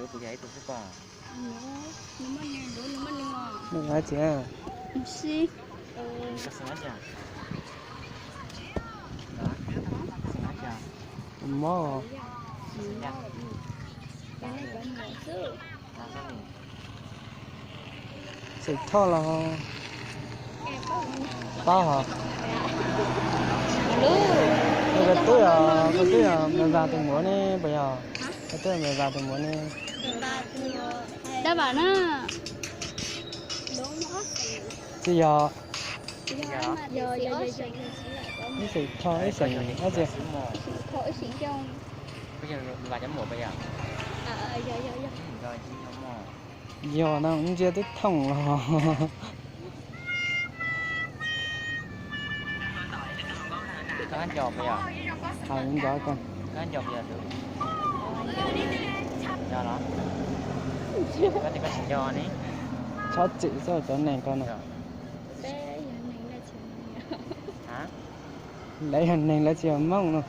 Tus yog ib tug xwb koj. Nws dab tsi? Tus mob. Xaim Thoj los pab hos. Koj twb yog, koj twb yog Maiv Vas tus muam ne puas yog? Koj twb yog Maiv Vas tus muam ne? Dab Vam na. Tsis yog. Ib Xaim Thoj, ib Xaim dab tsi? Yog na, ntsia twb thooj los. Hais ncov ko. Txhob txwm xwb cov neeg ko na. Lawv yog neeg lawv tsis yog Hmoob no.